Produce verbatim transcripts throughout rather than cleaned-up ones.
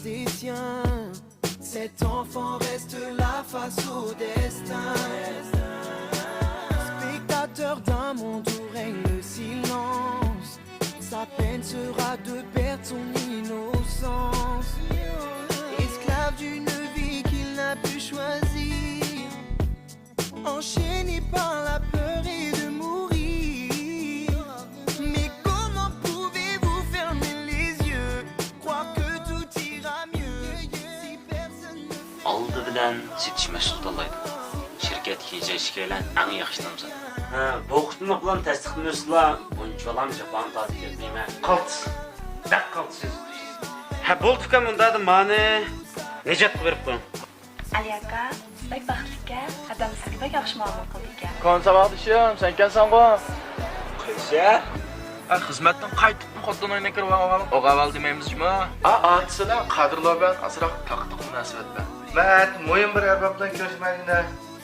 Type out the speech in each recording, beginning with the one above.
Des siens, cet enfant reste là face au destin. Spectateur d'un monde où règne le silence, sa peine sera de perdre son innocence. Esclave d'une vie qu'il n'a pu choisir, enchaîné par la peur et de mourir. Mais comment pouvez-vous fermer les yeux, croire que tout ira mieux si personne ne fait rien? ئالدى بىلەن سېتىش مەسئۇلى تاللايدۇ. شىركەتتىكى يېزىش ئىككىيلەن ئەڭ ياخشى نامزات. ھە، بۇ قېتىملىق بىلەن تەستىقلىنىۋېتىسىلا، بۇنچىۋالام جاپانى تارتىپ كەتمەيمەن. قالتىس. بەك قالتىس. ھە، بولدى ئۇكام، ئۇنداقتا مانى نىجاتقا بېرىپ قويۇڭ. ئەلى ئاكا، بەك بەختلىككە، ئادەم سىزگە بەك ياخشى مۇئامىلە قىلىدىكەن. كونا ساۋاقدىشىم، سەنكەنسەنغۇ. قايسى؟ ھە، خىزمەتتىن قايتىپمۇ خوتۇن ئۆيىنى كىرىپ ئاۋۋال، ئوغۇ ئەۋۋال دېمەيمىزمۇ؟ ھە، ئاتىسىلا قادىرلار بىلەن ئازراق تاقىتلىق مۇناسىۋەت بار. مەن مۇھىم بىر ئەرباب بىلەن كۆرۈشمەيدىنە.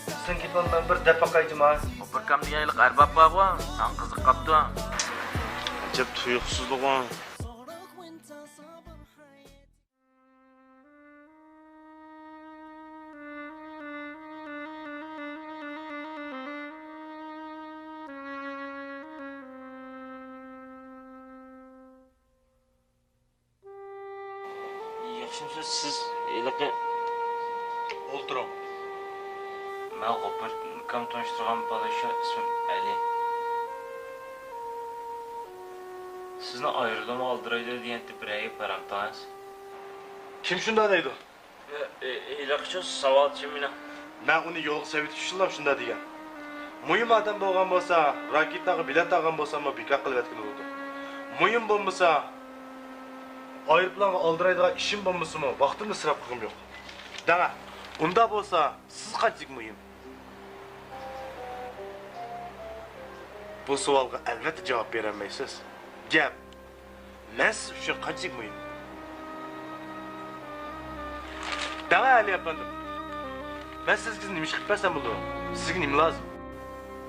سىزنىڭ كېتىۋالماي بىر دەپ باقايچۇما؟ ئۇ بىركام دېگەن ھېلىقى ئەرباب بارغۇ، ساڭا قىزىقىپ قاپتۇ. ئەجەب تۇيۇقسىزلىغۇ. ياخشىمۇسىز سىز ھېلىقى؟ ئولتۇرۇڭ. مەن غوپۇر ئۇكام تونۇشتۇرغان بالا شۇ، ئىسمىم ئەلى. سىزنى ئايرىلما ئالدىرايدۇ دېگەنتى، بىرەر گەپ بارامتىڭىز؟ كىم شۇنداق دەيدۇ؟ ھېلىقىچۇ ساۋالچى مېنىڭ. مەن ئۇنى يولغا سېلىۋېتىش ئۈچۈنلا شۇنداق دېگەن. مۇھىم ئادەم بولغان بولسا، راكېتاغا بېلەت ئالغان بولساممۇ بىكار قىلىۋەتكىلى بولىدۇ. مۇھىم بولمىسا، ئايروپىلانغا ئالدىرايدىغان ئىشىم بولمىسىمۇ، ۋاقتىمنى ئىسراپ قىلغۇم يوق. دەڭە، ئۇنداق بولسا، سىز قانچىلىك مۇھىم؟ بۇ سوئالغا ئەلۋەتتە جاۋاب بېرەلمەيسىز. گەپ، مەن سىز ئۈچۈن قانچىلىك مۇھىم؟ دەڭە، ئەلى ئەپەندىم، مەن سىزگە نېمە ئىش قىلىپ بەرسەم بولىدۇ؟ سىزگە نېمە لازىم؟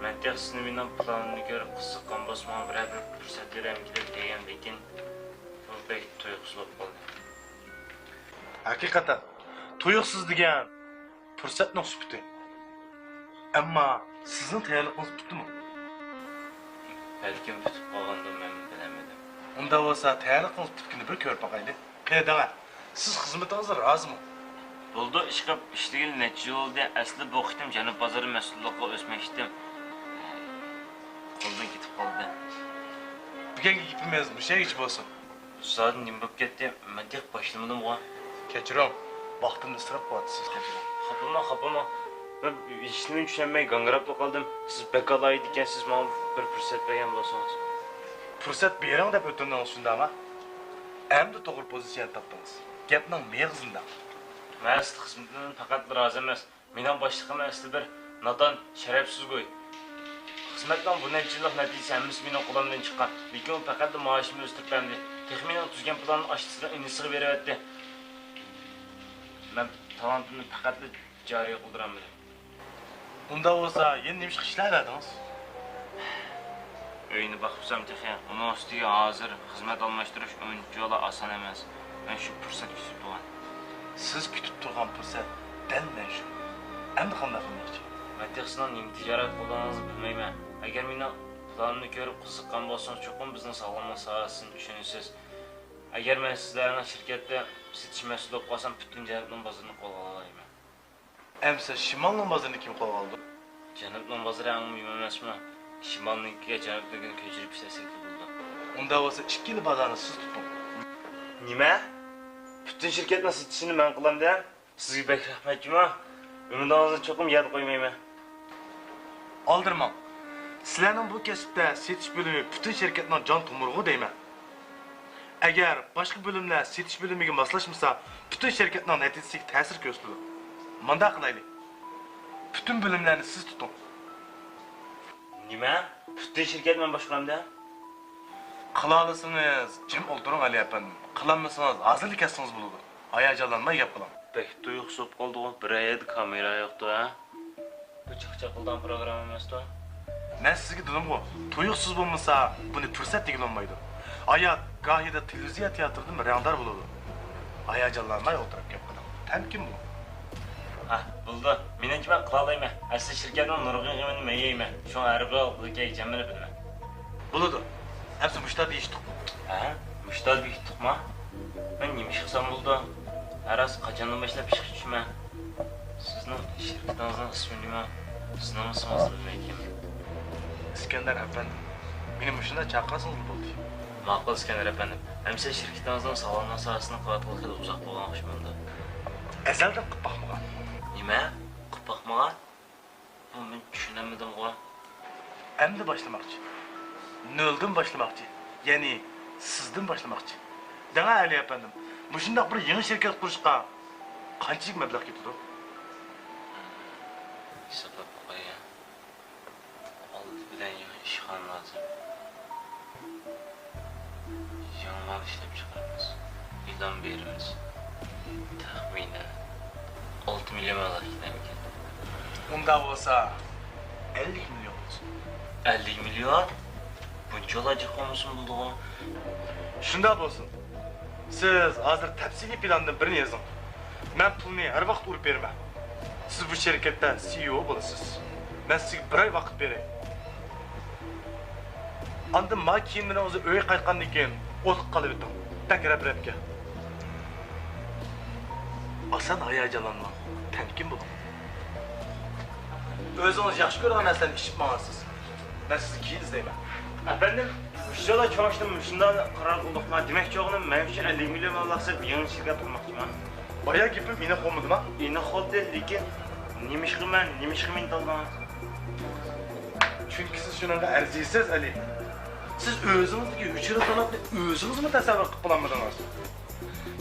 مەن تېخى سىزنى مېنىڭ پىلانىمنى كۆرۈپ قىزىققان بولسىمۇ، بىرەر بىر پۇرسەت بېرەمدىكىن دېگەندىكىن، بۇ بەك تۇيۇقسىز بولۇپ قالدى. ھەقىقەتەن، تۇيۇقسىز دېگەن پۇرسەتنىڭ سۈپىتى. ئەمما سىزنىڭ تەييارلىقىڭىز پۈتتىمۇ؟ بەلكىم پۈتۈپ قالغاندۇ، مەنمۇ بىلەلمىدىم. ئۇنداق بولسا تەييارلىقىڭىز پۈتكىنى بىر كۆرۈپ باقايلى. قېنى دەڭە، سىز خىزمىتىڭىزگە رازىمۇ؟ بولدى، ئىشقىلىپ ئىشلىگىلى نەچچە يىل بولدى. ئەسلى بۇ قېتىم جەنۇب بازىرى مەسئۇللۇقىغا ئۆتمەكچىدىم. قولدىن كېتىپ قالدى. بۈگۈنكى گېپىمىز مۇشۇ يەرگىچە بولسۇن. زادى نېمە بولۇپ كەتتى؟ مەن تېخى باشلىمىدىمغۇ. كەچۈرۈڭ، ۋاقتىمنى ئىسراپ قىلىۋاتىسىز. خاپىماڭ، خاپىماڭ. مەن ھېچنېمىنى چۈشەنمەي گاڭگىراپلا قالدىم. سىز بەك ئالاھىدە ئىكەنسىز، ماڭا بىر پۇرسەت بەرگەن بولسىڭىز. پۇرسەت بېرىڭ دەپ ئۆتۈندىڭىز شۇنداقما؟ ئەمدى توغرا پوزىتسىيەنى تاپتىڭىز. گەپنىڭ مېغىزىنى دەڭ. مەن سىز خىزمىتىدىن پەقەتلا رازى ئەمەس. مېنىڭ باشلىقىم ئەسلى بىر نادان، شەرەپسىز گۇي. خىزمەتنىڭ بۇ نەچچە يىللىق نەتىجىسى ھەممىسى مېنىڭ قولۇمدىن چىققان. لېكىن ئۇ پەقەتلا مائاشىمنى ئۆستۈرۈپ بەرمىدى. تېخى مېنىڭ تۈزگەن پىلانىمنى ئاشتىسىنىڭ ئىنىسىغا بېرىۋەتتى. مەن تالانتىمنى پەقەتلا جارى قىلدۇرالمىدىم. ئۇنداق بولسا يەنە نېمىشقا ئىشلەۋەردىڭىز؟ ئۆينى باقىۋاتسام تېخى، ئۇنىڭ ئۈستىگە ھازىر خىزمەت ئالماشتۇرۇش ئۇنچىۋالا ئاسان ئەمەس. مەن شۇ پۇرسەت كۈتۈپ تۇرغان. سىز كۈتۈپ تۇرغان پۇرسەت دەل مەن شۇ. ئەمدى قانداق قىلماقچى؟ مەن تېخى سىزنىڭ نېمە تىجارەت قىلىدىغانلىقىڭىزنى بىلمەيمەن. ئەگەر مېنىڭ پىلانىمنى كۆرۈپ قىزىققان بولسىڭىز، چوقۇم بىزنىڭ ساغلاملىق ساھەسىنى چۈشىنىسىز. ئەگەر مەن سىزلەرنىڭ شىركەتتە سېتىش مەسئۇلى بولۇپ قالسام، پۈتۈن جەنۇبنىڭ بازىرىنى قولغا ئالالايمەن. ئەمىسە شىمالنىڭ بازىرىنى كىم قولغا ئالىدۇ؟ جەنۇبنىڭ بازىرى ئەڭ مۇھىم ئەمەسمۇ؟ شىمالنىڭكىگە جەنۇبنىڭكىنى كۆچۈرۈپ ئىشلەتسەكلا بولىدۇ. ئۇنداق بولسا ئىككىلا بازارنى سىز تۇتۇڭ. نېمە؟ پۈتۈن شىركەتنىڭ سېتىشىنى مەن قىلامدىم؟ سىزگە بەك رەھمەت جۇما. ئۈمىدىڭىزنى چوقۇم يەردە قويمايمەن. ئالدىرىماڭ. سىلەرنىڭ بۇ كەسىپتە سېتىش بۆلۈمى پۈتۈن شىركەتنىڭ جان تومۇرىغۇ دەيمەن. ئەگەر باشقا بۆلۈملەر سېتىش بۆلۈمىگە ماسلاشمىسا، پۈتۈن شىركەتنىڭ نەتىجىسىگە تەسىر كۆرسىتىدۇ. مۇنداق قىلايلى، پۈتۈن بۆلۈملەرنى سىز تۇتۇڭ. نېمە؟ پۈتۈن شىركەتنى مەن باشقۇرامدە؟ قىلالىسىڭىز جىم ئولتۇرۇڭ، ئەلى ئەپەندىم. قىلالمىسىڭىز ھازىرلا كەتسىڭىز بولىدۇ. ھاياجانلانماي گەپ قىلىڭ. بەك تۇيۇقسىز بولۇپ قالدىغۇ، بىر يەردە كامېرا يوقتۇ ھە؟ بۇ چاقچاق قىلىدىغان پروگرامما ئەمەستۇ. مەن سىزگە دېدىمغۇ، تۇيۇقسىز بولمىسا بۇنى پۇرسەت دېگىلى بولمايدۇ. ھايات گاھىدا تېلېۋىزىيە تىياتىرىدىنمۇ رەڭدار بولىدۇ. ھاياجانلانماي ئولتۇرۇپ گەپ قىلىڭ. تەمكىن بولۇڭ. ھە، بولىدۇ. مېنىڭچە مەن قىلالايمەن. ئەسلى شىركەتنىڭ نۇرغۇن غېمىنى مەن يەيمەن. شۇڭا ھەر بىر ھالقىدىكى ھەيجانمىنى بىلىمەن. بولىدۇ. ئەمسە مۇشتار بېيىشتۇقمۇ؟ ھە؟ مۇشتار بېيىشتۇقما؟ مەن نېمە ئىش قىلسام بولىدۇ؟ ھە راست، قاچاندىن باشلاپ ئىشقا چۈشىمەن؟ سىزنىڭ شىركىتىڭىزنىڭ ئىسمى نېمە؟ سىزنىڭ ئىسمىڭىزنى بىلمەيتتىم. ئىسكەندەر ئەپەندىم، مېنى مۇشۇنداق چاقىرسىڭىزلا بولدى. ماقۇل، ئىسكەندەر ئەپەندىم. ئەمىسە شىركىتىڭىزنىڭ ساغلاملىق ساھەسىنى قىلىۋاتقىلى خېلى ئۇزاق بولغان ئوخشىمامدۇ؟ ئەزەلدىن قىلىپ باقمىغان. نېمە؟ قىلىپ باقمىغان؟ بۇ مەن چۈشىنەلمىدىمغۇ؟ ئەمدى باشلىماقچى. نۆلدىن باشلىماقچى. يەنى سىزدىن باشلىماقچى. دەڭە ئەلى ئەپەندىم، مۇشۇنداق بىر يېڭى شىركەت قۇرۇشقا قانچىلىك مەبلەغ كېتىدۇ؟ ھېسابلاپ باقاي. ئالدى بىلەن يېڭى ئىشخانا لازىم. يېڭى مال ئىشلەپچىقىرىمىز. ئېلان بېرىمىز. تەخمىنەن ئالتە مىليون مەبلەغ كېتەرمىكىن؟ ئۇنداق بولسا، ئەللىك مىليون بولسۇن. ئەللىك مىليون؟ بۇنچىۋالا جىق بولمىسىمۇ بولىدىغۇ. شۇنداق بولسۇن. سىز ھازىر تەپسىلىي پىلاندىن بىرنى يېزىڭ. مەن پۇلنى ھەر ۋاقىت ئۇرۇپ بېرىمەن. سىز بۇ شىركەتتە سىئىئو بولىسىز. مەن سىزگە بىر ئاي ۋاقىت بېرەي. ئاندىن ما كىيىملىرىڭىزنى ئۆيگە قايتقاندىن كېيىن ئوتقا قالىۋېتىڭ. بەك رەپ-رەپكە. ئاسان ھاياجانلانماڭ. تەمكىن بولۇڭ. ئۆزىڭىز ياخشى كۆرىدىغان نەرسىلەرنى ئىچىپ ماڭارسىز. مەن سىزنى كېيىن ئىزدەيمەن. ئەپەندىم، مۇشۇ چاغدا چوڭ ئىشتىن مۇشۇنداق قارار قىلدۇقما؟ دېمەكچى بولغىنىم، مەن ئۈچۈن ئەللىك مىليون مەبلەغ سېلىپ يېڭى شىركەت قۇرماقچىمەن. بايا گېپىم ئېنىق بولمىدىما؟ ئېنىق بولدى، لېكىن نېمىشقا مەن، نېمىشقا مېنى تاللىدىڭىز؟ چۈنكى سىز شۇنىڭغا ئەرزىيسىز، ئەلى. سىز ئۆزىڭىزدىكى ھۆجرە تالانتنى ئۆزىڭىزمۇ تەسەۋۋۇر قىلىپ بولالمىدىڭىز.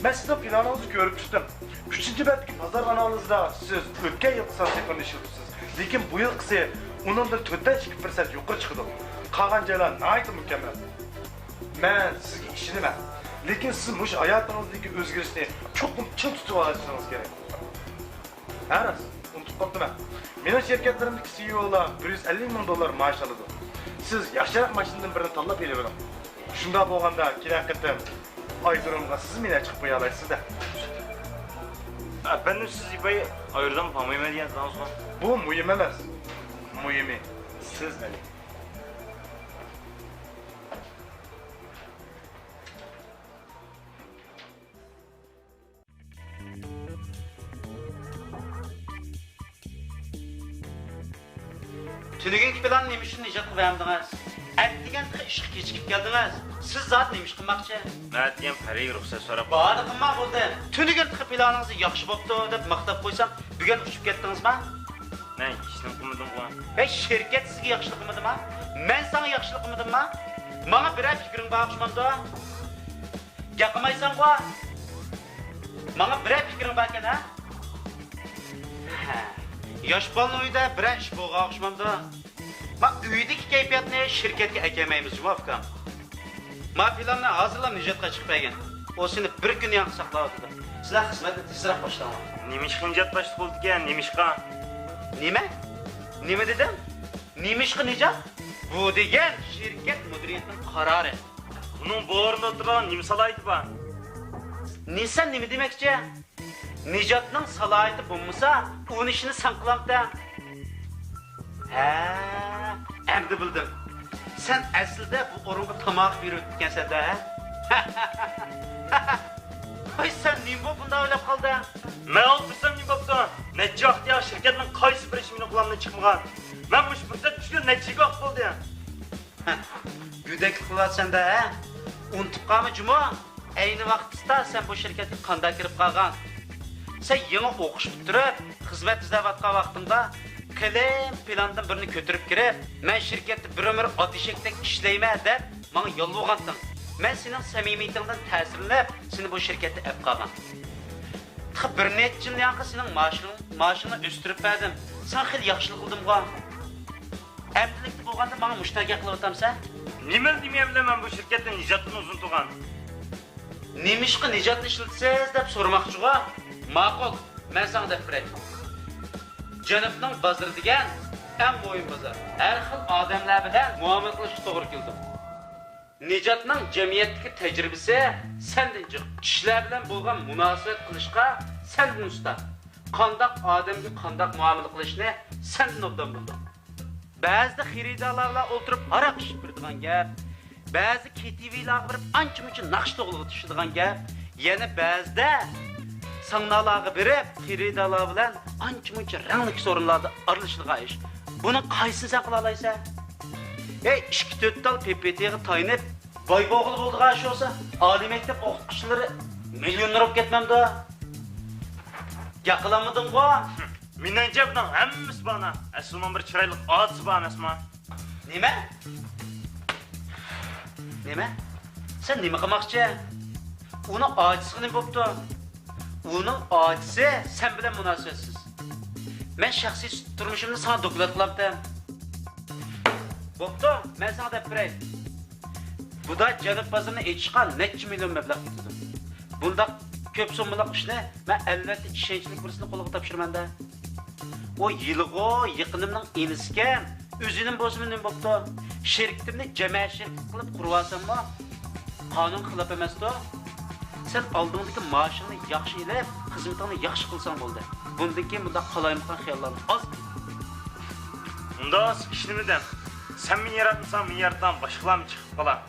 مەن سىزنىڭ پىلانىڭىزنى كۆرۈپ چىقتىم. ئۈچىنچى بەتتىكى بازار ئانالىزىدا سىز ئۆتكەن يىلقى سان سېپىرنى ئىشلىتىپسىز، لېكىن بۇ يىلقىسى ئۇنىڭدىن تۆتتىن ئىككى پىرسەنت يۇقىرى چىقىدۇ. قالغان جايلار ناھايىتى مۇكەممەل. مەن سىزگە ئىشىنىمەن، لېكىن سىز مۇشۇ ھاياتىڭىزدىكى ئۆزگىرىشنى چوقۇم چىڭ تۇتۇۋالىشىڭىز كېرەك. ھە راست، ئۇنتۇپ قاپتىمەن. مېنىڭ شىركەتلىرىمدىكى سىئىئولار بىر يۈز ئەللىك مىڭ دوللار مائاش ئالىدۇ. سىز ياخشىراق ماشىنىدىن بىرنى تاللاپ ئېلىۋېلىڭ. شۇنداق بولغاندا كېلەر قېتىم ئايرودرومغا سىز مېنى چىقىپ قويالايسىز-دە. ئەپەندىم، سىز يىپەي ئايرودروم بارمايمەن دېگەنسىڭىزغۇ؟ بۇ مۇھىم ئەمەس. مۇھىمى سىز، ئەلى. تۈنۈگۈنكى پىلاننى نېمە ئۈچۈن نىجاتقا بەرمىدىڭىز؟ ئەتىگەن تېخى ئىشقا كېچىكىپ كەلدىڭىز. سىز زادى نېمە ئىش قىلماقچى؟ مەن ئەتىگەن پەرىگە رۇخسەت سوراپ. بارىدىغىنما بولدى. تۈنۈگۈن تېخى پىلانىڭىز ياخشى بوپتۇ دەپ ماختاپ قويسام، بۈگۈن ئۇچۇپ كەتتىڭىزما؟ مەن ھېچنېمە قىلمىدىمغۇ. ھەي، شىركەت سىزگە ياخشىلىق قىلمىدىما؟ مەن ساڭا ياخشىلىق قىلمىدىمما؟ ماڭا بىرەر پىكرىڭ بار ئوخشىمامدۇ؟ گەپ قىلمايسەنغۇ؟ ماڭا بىرەر پىكرىڭ باركەن، ھە؟ ھە. ياش بالىنىڭ ئۆيىدە بىرەر ئىش بولغان ئوخشىمامدۇ؟ ما ئۆيدىكى كەيپىياتنى شىركەتكە ئەكەلمەيمىز جۇمۇ، ئۇكام. ما پىلاننى ھازىرلا نىجاتقا چىقىپ بەرگىن. ئۇ سېنى بىر كۈن يانغا ساقلاۋاتىدۇ. سىلەر خىزمەتنى تېزرەك باشلاڭلار. نېمىشقا نىجات باشلىق بولىدىكەن، نېمىشقا؟ نېمە؟ نېمە دېدىڭ؟ نېمىشقا نىجات؟ بۇ دېگەن شىركەت مۇدىرىيىتىنىڭ قارارى. بۇنىڭ بۇ ئورۇندا ئولتۇرىدىغان نېمە سالاھىيىتى بار؟ نېسەن نېمە دېمەكچى؟ نىجاتنىڭ سالاھىيىتى بولمىسا، ئۇنى ئىشىنى سەن قىلامتى؟ ھە، ئەمدى بىلدىم. سەن ئەسلىدە بۇ ئورۇنغا تاماق بېرىۋېتىپتىكەنسەن-دە، ھە؟ ۋاي، سەن نېمە بولۇپ بۇنداق ئويلاپ قالدىڭ؟ مەن ئولتۇرسام نېمە بوپتۇ؟ نەچچە ۋاقىت يا شىركەتنىڭ قايسى بىر ئىشى مېنىڭ قولۇمدىن چىقمىغان؟ مەن مۇشۇ پۇرسەت چۈشكىلى نەچچە يىل ۋاقىت بولدى. گۆدەكلىك قىلىۋاتىسەن-دە، ھە؟ ئۇنتۇپ قالما جۇمۇ، ئەينى ۋاقىتتا سەن بۇ شىركەتكە قانداق كىرىپ قالغان؟ سەن يېڭى ئوقۇش پۈتتۈرۈپ، خىزمەت ئىزدەۋاتقان ۋاقتىڭدا قېلىن پىلاندىن بىرنى كۆتۈرۈپ كىرىپ، مەن شىركەتتە بىر ئۆمۈر ئات ئېشەكتەك ئىشلەيمەن دەپ ماڭا يالۋۇرغانتىڭ. مەن سېنىڭ سەمىمىيىتىڭدىن تەسىرلىنىپ، سېنى بۇ شىركەتتە ئەپ قالغان. تېخى بىر نەچچە يىل يانغا سېنىڭ مائاشىڭ-، مائاشىڭنى ئۆستۈرۈپ بەردىم. ساڭا خېلى ياخشىلىق قىلدىمغۇ؟ ئەمدىلىكتە بولغاندا ماڭا مۇشۇنداق گەپ قىلىۋاتامسەن؟ نېمە، نېمە بىلەن مەن بۇ شىركەتتىن نىجاتنى ئۇزۇن تۇرغان؟ نېمىشقا نىجاتنى ئىشلىتىسىز دەپ سورىماقچىغۇ؟ ماقۇل، مەن ساڭا دەپ بېرەي. جەنۇبنىڭ بازىرى دېگەن ئەڭ مۇھىم بازار. ھەر خىل ئادەملەر بىلەن مۇئامىلە قىلىشقا توغرا كېلىدۇ. نىجاتنىڭ جەمئىيەتتىكى تەجرىبىسى سەندىن جىق. كىشىلەر بىلەن بولغان مۇناسىۋەت قىلىشقا سەندىن ئۇستا. قانداق ئادەمگە قانداق مۇئامىلە قىلىشنى سەندىن ئوبدان بىلىدۇ. بەزىدە خېرىدارلار بىلەن ئولتۇرۇپ ھاراق ئىچىپ بېرىدىغان گەپ، بەزىدە كېتىۋېلارغا بېرىپ ئانچە-مۇنچە ناخشا توغلىغا چۈشىدىغان گەپ، يەنە بەزىدە ساڭنالارغا بېرىپ خېرىدارلار بىلەن ئانچە-مۇنچە رەڭلىك سورۇنلاردا ئارىلىشىدىغان ئىش. بۇنىڭ قايسىنى سەن قىلالايسەن؟ ھەي، ئىككى-تۆت تال پىپىتىغا تايىنىپ باي بولغىلى بولىدىغان ئىش بولسا، ئالىي مەكتەپ ئوقۇتقۇچىلىرى مىليونېر بولۇپ كەتمەمدۇ؟ گەپ قىلالمىدىڭغۇ؟ مېنىڭچە بۇنىڭ ھەممىسى بانا. ئەسلىمۇ بىر چىرايلىق ئادىسى بار ئەمەسما؟ نېمە؟ نېمە؟ سەن نېمە قىلماقچى؟ ئۇنىڭ ئاچىسىغا نېمە بوپتۇ؟ ئۇنىڭ ئاچىسى سەن بىلەن مۇناسىۋەتسىز. مەن شەخسىي تۇرمۇشۇمنى ساڭا دوكلات قىلامتىم. بوپتۇ، مەن ساڭا دەپ بېرەي. بۇدا جەنۇب بازىرىنى ئېچىشقا نەچچە مىليون مەبلەغ كېتىدۇ. بۇنداق كۆپ سوممىلىق ئىشنى مەن ئەلۋەتتە ئىشەنچلىك بىرسىنىڭ قولىغا تاپشۇرىمەن-دە. ئۇ ھېلىغۇ يېقىنىمنىڭ ئىنىسىكەن. ئۆزىنىڭ بولسىمۇ نېمە بوپتۇ؟ شىركىتىمنى جامائەت شىركىتى قىلىپ قۇرۇۋالساممۇ قانۇنغا خىلاپ ئەمەستۇ؟ سەن ئالدىڭدىكى مائاشىڭنى ياخشى ئېلىپ، خىزمىتىڭنى ياخشى قىلساڭ بولدى. بۇندىن كېيىن بۇنداق قالايمىقان خىياللارنى ئاز قىل. ئۇنداق بولسا ئىشلىمىدىم. سەن مېنى ياراتمىساڭ، مېنى ياراتقان باشقىلارمۇ چىقىپ قالار.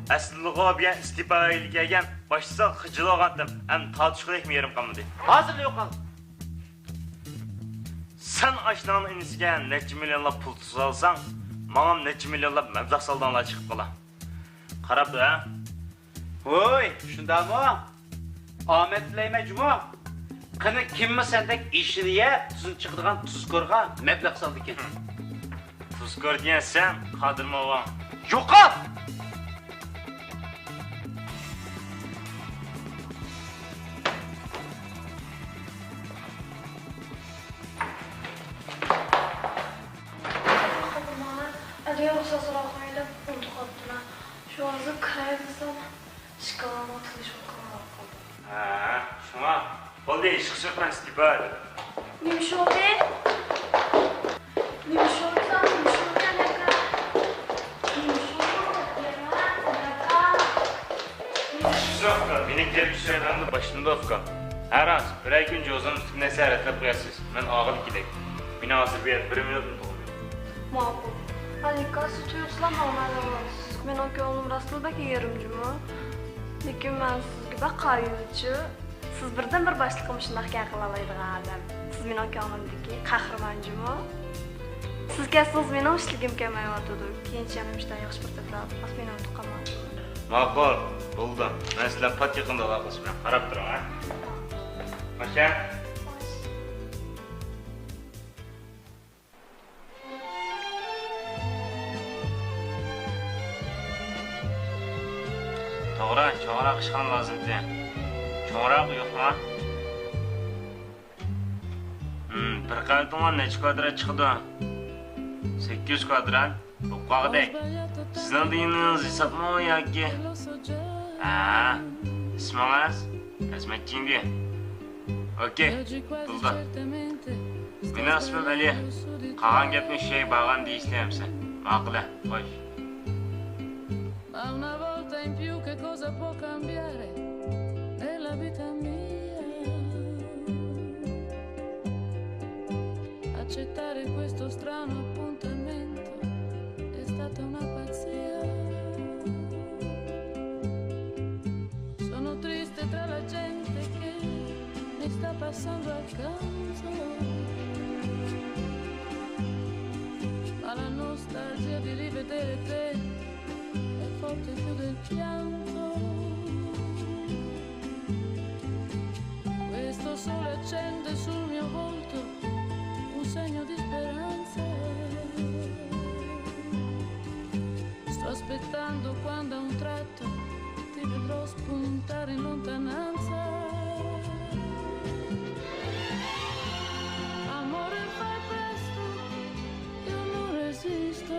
ئەسلىدىغۇ بۇ يەر ئىستېپا بەرگىلى كەلگەن، باشلىسا خىجىل بولغانتىم، ئەمدى تارتىشقۇدەكمۇ يېرىم قالمىدى. ھازىرلا يوقال! سەن ئاشناڭنىڭ ئىنىسىگە نەچچە مىليونلاپ پۇل سالساڭ، ماڭام نەچچە مىليونلاپ مەبلەغ سالدىڭلار چىقىپ قالا. قاراپ تۇر، ھە؟ ھوي، شۇنداقمۇ؟ ئامەت تىلەيمەن جۇمۇ. قېنى، كىممۇ سەندەك ئېشىنى يەپ، تۇزىنى چىقىدىغان تۇزكورغا مەبلەغ سالىدىكەن؟ تۇزكور دېگەن سەن، قادىر موۋاڭ. يوقال! ئەدىيە رۇخسەت سوراپ قوياي دەپ ئۇنتۇپ قاپتىمەن. شۇ ھازىر كىرەي دېسەم، ئىشىك ئالدىغا تېلېفون قىلغان قالدى. ھە، شۇڭا. بولدى، ئىشقا چىق، مەن ئىستېپا بەردىم. نېمە ئىش بولدى؟ نېمە ئىش بولدى ساڭا؟ نېمە ئىش بولدى ئەمەكە؟ نېمە ئىش بولدى؟ ئەمەكە، ئەمەكە. ئىشقا چىق، مېنىڭ كەلگۈسى جەريانىدا باشلىنىدۇ، ئۇكام. ھە راست، بىرەر كۈن جوزىنىڭ ئۈستىگە نەرسە رەتلەپ قويارسىز. مەن ئالغىلى كېلەي. مېنىڭ ھازىر بۇ يەردە بىر مىنۇتمۇ تۇرغۇم يوق. ماقۇل. ئەلىكا، سىز تۇيۇقسىزلا ماڭا مەلۇم بولىسىز. مېنىڭ كۆڭلۈم راستلا بەك يېرىمجىمۇ. لېكىن مەن سىزگە بەك قايىلچۇ. سىز بىردىنبىر باشلىقىم شۇنداق گەپ قىلالايدىغان ئادەم. سىز مېنىڭ كۆڭلۈمدىكى قەھرىمانجۇمۇ. سىز كەتسىڭىز مېنىڭ ئىشلىگۈم كەلمەيۋاتىدۇ. كېيىنچە يەنە مۇشۇنداق ياخشى پۇرسەتلەر ئالسا مېنى ئۇنتۇپ قالماڭ. ماقۇل، بولدى. مەن سىلەر پات يېقىندا ئالاقىلىشىمەن. قاراپ تۇرۇڭ، ھە؟ خوش، ھە؟ توغرا، چوڭراق ئىشخانا لازىمكەن. چوڭراق يوقما؟ ھىم، بىر قەۋىتىڭلار نەچچە كۋادرات چىقىدۇ؟ سەككىز يۈز كۋادرات؟ بولۇپ قالغۇدەك. سىزنىڭ دېگىنىڭىز ھېسابمۇ ياكى؟ ھە، ئىسمىڭىز؟ ئەزمەتجىڭگۈ. ئوكەي، بولدى. مېنىڭ ئىسمىم ئەلى. قالغان گەپنى ئۈچ ئاي بارغاندا دېيىشلى ئەمىسە. ماقۇل، خوش. Ma una volta in più che cosa può cambiare nella vita mia? Accettare questo strano appuntamento è stata una pazzia. Sono triste tra la gente che mi sta passando accanto. Ma la nostalgia di rivedere te è forte più del pianto. Questo sole accende sul mio volto un segno di speranza. Sto aspettando quando a un tratto ti vedrò spuntare in lontananza. Amore, fai presto, io non resisto.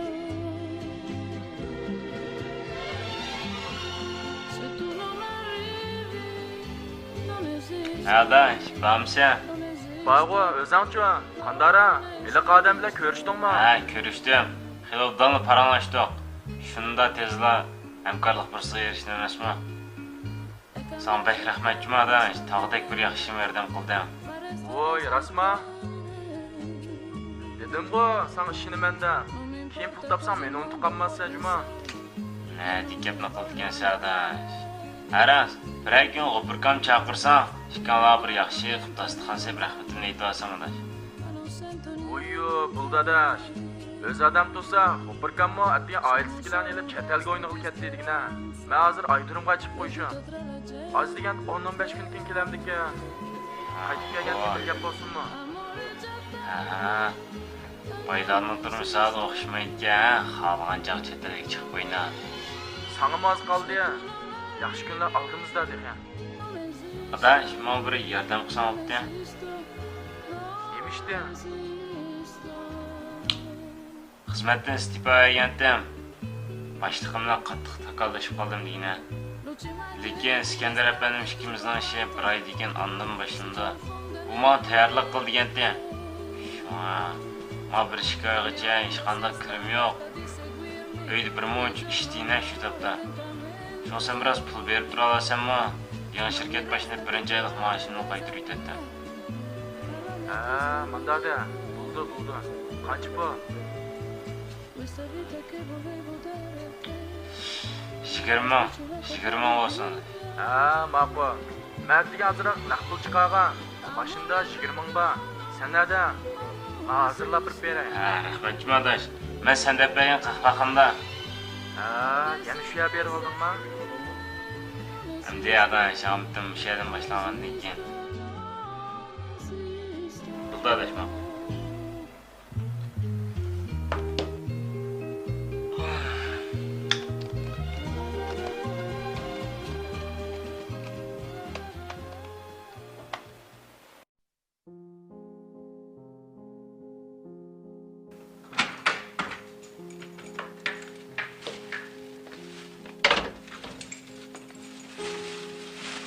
Se tu non arrivi, non esisto. ھەدە، بارمسەن؟ بارغۇ، ئۆزۈڭچۇ؟ قانداق؟ ھېلىقى ئادەم بىلەن كۆرۈشتۈڭمۇ؟ ھە، كۆرۈشتۈم. خېلى ئوبدانلا پاراڭلاشتۇق. شۇندا تېزلا ھەمكارلىق پۇرسىتىگە ئېرىشتىم ئەمەسمۇ؟ ساڭا بەك رەھمەت جۇما ئاداش، تاغدەك بىر ياخشى ئىشنى بەردىڭ قىلدىڭ. ۋوي، راستما؟ دېدىمغۇ، ساڭا ئىشىنىمەن دەپ. كېيىن پۇل تاپساڭ مېنى ئۇنتۇپ قالماسسەن جۇما. نەدىكى گەپنى قىلىدىكەنسەن ئاداش؟ ھە راست، بىرەر كۈن غوپۇركام چاقىرساڭ، ئىككىڭلار بىر ياخشى قىلىپ داستىخان سېلىپ رەھمىتىمنى ئېيتىۋالسام ئاداش. ۋوييو، بولدى ئاداش. ئۆز ئادەم تۇرسا، غوپۇركاممۇ ئەتىگەن ئائىلىسىدىكىلەرنى ئېلىپ چەت ئەلگە ئوينىغىلى كەتتى دېگىنە. مەن ھازىر ئايتۇرۇمغا چىقىپ قويۇشۇم. ئاز دېگەندە ئون ئون بەش كۈندىن كېلەمدىكىن. قايتىپ كەلگەندىن كېيىن بىر گەپ بولسۇنمۇ؟ ھەھە. بايلارنىڭ تۇرمۇشى ھازىر ئوخشىمايدىكەن، خالىغان چاغ چەت ئەلگە چىقىپ ئوينا. ساڭىمۇ ئاز قالدى. ياخشى كۈنلەر ئالدىمىزدا تېخى. ئاداش، ماڭا بىر ياردەم قىلساڭ بوپتۇ. نېمە ئىشتىن؟ خىزمەتتىن ئىستېپا بەرگەنتىم. باشلىقىم بىلەن قاتتىق تاكاللىشىپ قالدىم دېگىنە. لېكىن ئىسكەندەر ئەپەندىم ئىككىمىزنىڭ ئىشى بىر ئايدىن كېيىن ئاندىن باشلىنىدۇ. ئۇ ماڭا تەييارلىق قىل دېگەنتى. شۇڭا ماڭا بىر ئىككى ئايغىچە ھېچقانداق كىرىم يوق. ئۆيدە بىر مۇنچە ئىش دېگىنە شۇ تاپتا. شۇڭا سەن بىراز پۇل بېرىپ تۇرالىسەنمۇ؟ يېڭى شىركەت باشلىنىپ بىرىنچى ئايلىق مائاشىمنى قايتۇرۇپ يېتەتتىم. ھە، مانداق دە. بولىدۇ، بولىدۇ. قانچە پۇل؟ يىگىرمە مىڭ، يىگىرمە مىڭ بولسۇن. ھە، ماقۇل. مەن ئەتىگەن ئازراق نەق پۇل چىقارغان. ماشىنىدا يىگىرمە مىڭ بار. سەن نەدە؟ ماڭا ھازىرلا بېرىپ بېرەي. ھە، رەھمەت جۇما ئاداش. مەن سەن دەپ بەرگەن قەھۋەخانىدا. ھە، يەنە شۇ يەرگە بېرىۋالدىڭما؟ ئەمدى ئاداش، ئامىتىم مۇشۇ يەردىن باشلانغاندىن كېيىن. بولدى ئاداش، ماقۇل.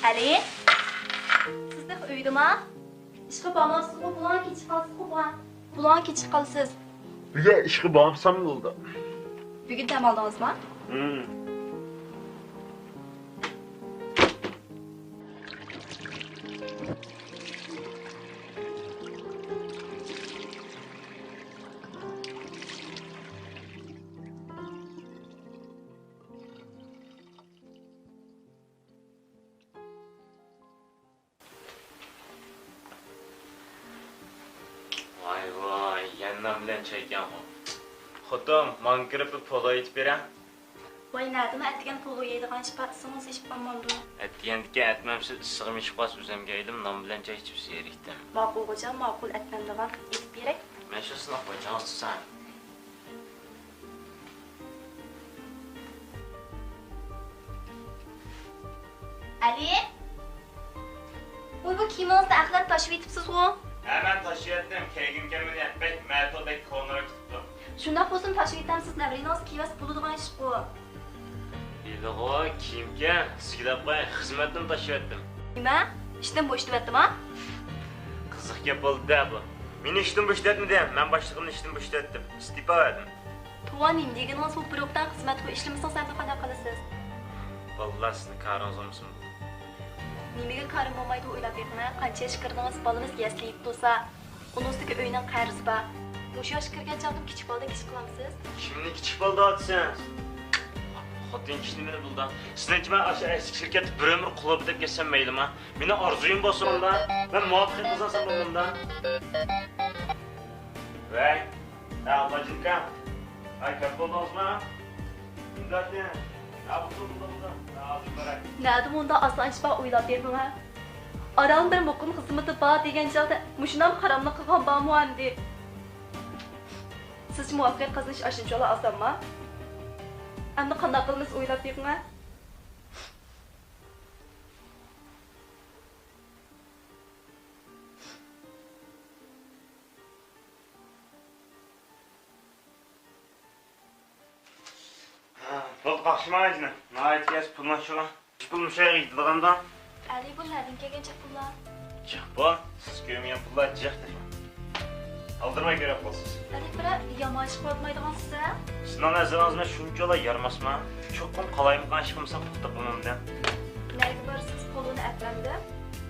ئەلى، سىز تېخى ئۆيدىما؟ ئىشقا بارمامسىزغۇ؟ بۇلارغا كېچىكىپ قالىسىزغۇ؟ بۇلارغا كېچىكىپ قالىسىز. بۈگۈن ئىشقا بارمىسام بولدى. بۈگۈن دەم ئالدىڭىزما؟ ھىم. ۋاي ۋاي، يەنە نان بىلەن چايكەنغۇ. خوتۇن، ماڭا كىرىپ بىر پولۇ ئېتىپ بېرە. ۋاي، نەدىمۇ ئەتىگەن پولۇ يەيدىغان ئىش بار، ئىسسىغىمۇ ئېشىپ قالمامدۇ؟ ئەتىگەندىكى ئەتمەمسىز، ئىسسىغىمۇ ئېشىپ قالسا ئۆزۈمگە ئېلىم نان بىلەن چاي ئىچىپ زېرىكتىم. ماقۇل خوجام، ماقۇل، ئەتمەمدىغان ئېتىپ بېرەي. مەن شۇ سىناق باجاڭ تۇتسام. ئەلى؟ ۋوي، بۇ كىيىمىڭىزنى ئەخلەت تاشلىۋېتىپسىزغۇ؟ ھە، مەن تاشلىۋەتتىم. كىيگۈم كەلمىدى. بەك مەتۇردەك كونىراپ كېتىپتۇ. شۇنداق بولسىمۇ تاشلىۋېتەمسىز، نەۋرىڭىز كىيىۋەتسە بولىدىغان ئىشقۇ. ھېلىغۇ كىيىمكەن، سىزگە دەپ قوياي، خىزمەتتىن تاشلىۋەتتىم. نېمە؟ ئىشتىن بوشىتىۋەتتىما؟ قىزىق گەپ بولدى-دە بۇ. مېنى ئىشتىن بوشىتىۋەتمىدى، مەن باشلىقىمنى ئىشتىن بوشىتىۋەتتىم. ئىستېپا بەردىم. توۋا، نېمە دېگىنىڭىز بۇ؟ بىر ئوبدان خىزمەتكۇ ئىشلىمىسىڭىز ئەمدى قانداق قىلىسىز؟ بالىلار، سىزنىڭ كارىڭىز بولمىسۇن. نېمىگە كارىم بولمايدۇ، ئويلاپ بېقىڭە. قانچە ياشقا كىردىڭىز؟ بالىمىز يەسلى يەپ تۇرسا. ئۇنىڭ ئۈستىگە ئۆينىڭ قەرزى بار. مۇشۇ ياشقا كىرگەن چاغدىمۇ كىچىك بالىدەك ئىش قىلامسىز؟ كىمنى كىچىك بالا دەۋاتىسەن؟ خوتۇن كىشىنى مېنى بىلدى. سىزنىڭچە مەن ئاشۇ ئەسكى شىركەتتە بىر ئۆمۈر قۇل بولۇپ كېتەم مەيلىما؟ مېنىڭ ئارزۇيۇم بولسا ئۇندا، مەن مۇۋەپپەقىيەت قازانسام بولدىمدا. ۋەي، ھە، ئابلاجان ئاكا. ھە، كەپ بولدىڭىزمۇ؟ ئىمدادنى. ھە، بولدى، بولدى، بولدى. ھە، ھازىر بېرەي. نەدە مۇنداق ئاسان ئىش بار، ئويلاپ بېقىڭە. ئاران بىر مۇقىم خىزمىتى بار دېگەن چاغدا مۇشۇنداق خاراملىق قىلغان بارمۇ ئەمدى؟ سىزچە مۇۋەپپەقىيەت قازىنىش ئاشۇنچىۋالا ئاسانما؟ ئەمدى قانداق قىلىمىز، ئويلاپ بېقىڭە. ھە، بولدى، قاقشىماڭ ئەجىنىم. ناھايىتى ياخشى پۇلنى ئاشۇرغان. پۇل مۇشۇ يەرگە يېتىدىغاندا. ئەلى، بۇ نەدىن كەلگەن جىق پۇللار؟ جىق پۇل؟ سىز كۆرمىگەن پۇللار جىق تېخى. ئالدىرىماي كېرەك قىلسىز. ئەلى بىرەر يامان ئىش قىلىۋاتمايدىغانسىز ھە؟ سىزنىڭ نەزىرىڭىزمۇ شۇنچىلا يارىماسمۇ؟ چوقۇم قالايمىقان ئىش قىلمىسام توختاپ قالمامدىم. نەگە بارسىز، پولۇنى ئەتمەمدىم.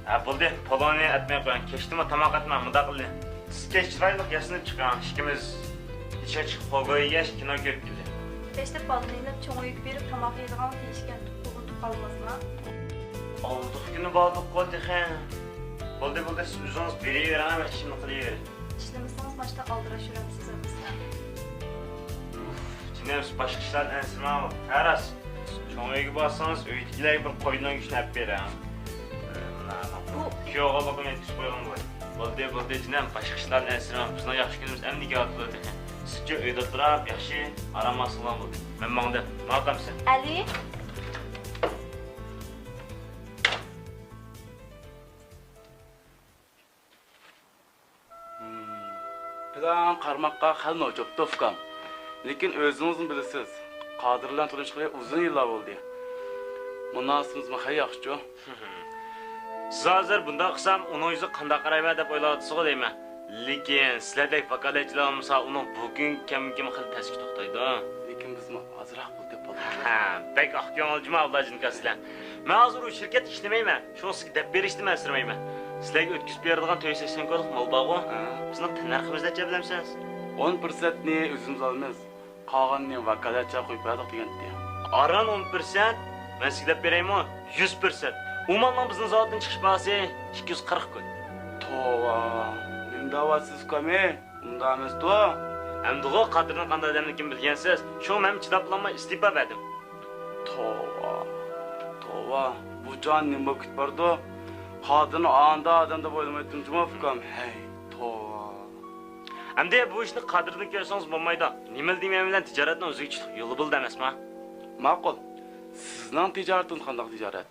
ھە، بولدى، پولۇنى ئەتمەي قويۇڭ. كەچتىمۇ تاماق ئەتمەڭ، مۇنداق قىلدى. سىز كەچ چىرايلىق ياسىنىپ چىقىڭ. ئىككىمىز ئىچىگە چىقىپ، خوگويا يەش، كىنو كۆرۈپ كېلەي. كەچتە بالىنى ئېلىپ، چوڭ ئۆيگە بېرىپ، تاماق يەيدىغان ۋاقتى يېتىشكەن، ئۇنتۇپ قالماسما؟ ئالدىغۇ كۈنى باردۇققۇ تېخى. بولدى، بولدى، سىز ئۆزىڭىز بېرىۋېرىڭ، مەن ئىشىمنى قىلىۋېرەي. ئىشلىمىسىڭىز، ماشتا ئالدىراش يۈرەمسىز ئەمىسە؟ جېنىم، سىز باشقا ئىشلاردىن ئەنسىرىمەڭ. ھە، راست. چوڭ ئۆيگە بارسىڭىز، ئۆيدىكىلەرگە بىر قوينىڭ گۆشىنى ئەپ بېرىڭ. بۇ كۈيئوغۇللۇقىنى يەتكۈزۈپ قويغان بولدى. بولدى، بولدى، جېنىم، باشقا ئىشلاردىن ئەنسىرىمەڭ. بىزنىڭ ياخشى كۈنىمىز ئەمدى كېلىۋاتىدۇ تېخى. سىزچۇ ئۆيدە ئولتۇرۇپ، ياخشى ئارام ئالسىڭىزلا بولدى. مەن ماڭدىم. ماڭا قامسەن. ئەلى! پىلان قارىماققا خېلى نوچۇپتۇ، ئۇكام. لېكىن ئۆزىڭىزمۇ بىلىسىز، قادىر بىلەن تونۇشقىلى ئۇزۇن يىللار بولدى. مۇناسىۋىتىمىزمۇ خېلى ياخشىچۇ. سىز ھازىر بۇنداق قىلسام، ئۇنىڭ يۈزىگە قانداق قارايمەن دەپ ئويلاۋاتىسىغۇ دەيمەن. لېكىن سىلەردەك ۋاكالەتچىلەر بولمىسا، ئۇنىڭ بۇ كۈنكى كەمگىمۇ خېلى تەسكە توختايدۇ. لېكىن بىزمۇ ئازراق پۇل تېپىۋالدۇق. ھە، بەك ئاق كۆڭۈل جۇما ئابلاجىنكا سىلەر. مەن ھازىر ئۇ شىركەتتە ئىشلىمەيمەن. شۇڭا سىزگە دەپ بېرىشتىن ئەنسىرىمەيمەن. سىلەرگە ئۆتكۈزۈپ بېرىدىغان تۆت يۈز سەكسەن كويلۇق مال بارغۇ؟ ھە. بىزنىڭ تەننەرخىمىز نەچچە بىلەمسىز؟ ئون پىرسەنتنى ئۆزىمىز ئالىمىز. قالغىنىنى ۋاكالەتچىلەرگە قويۇپ بەردۇق دېگەنتى. ئاران ئون پىرسەنت؟ مەن سىزگە دەپ بېرەيمۇ؟ يۈز پىرسەنت. ئۇ مالنىڭ بىزنىڭ زاۋۇتتىن چىقىش باھاسى ئىككى يۈز قىرىق كوي. توۋا، نېمە دەۋاتسىز ئۇكام، ھەي؟ ئۇنداق ئەمەستۇ. ئەمدىغۇ قادىرنىڭ قانداق ئادەملىكىنى بىلگەنسىز. شۇڭا مەنمۇ چىداپلانماي ئىستېپا بەردىم. توۋا، توۋا، بۇ جاھان نېمە بولۇپ كېتىپ بارىدۇ؟ قادىرنى ئانداق ئادەم دەپ ئويلىمايتتىم جۇمۇ ئۇكام. ھەي، توۋا. ئەمدى بۇ ئىشنى قادىردىن كۆرسىڭىز بولمايدۇ. نېمىلا دېمەي بىلەن تىجارەتنىڭ ئۆزىگە چىقىپ يولى بولدى ئەمەسما؟ ماقۇل. سىزنىڭ تىجارىتىڭىز قانداق تىجارەت؟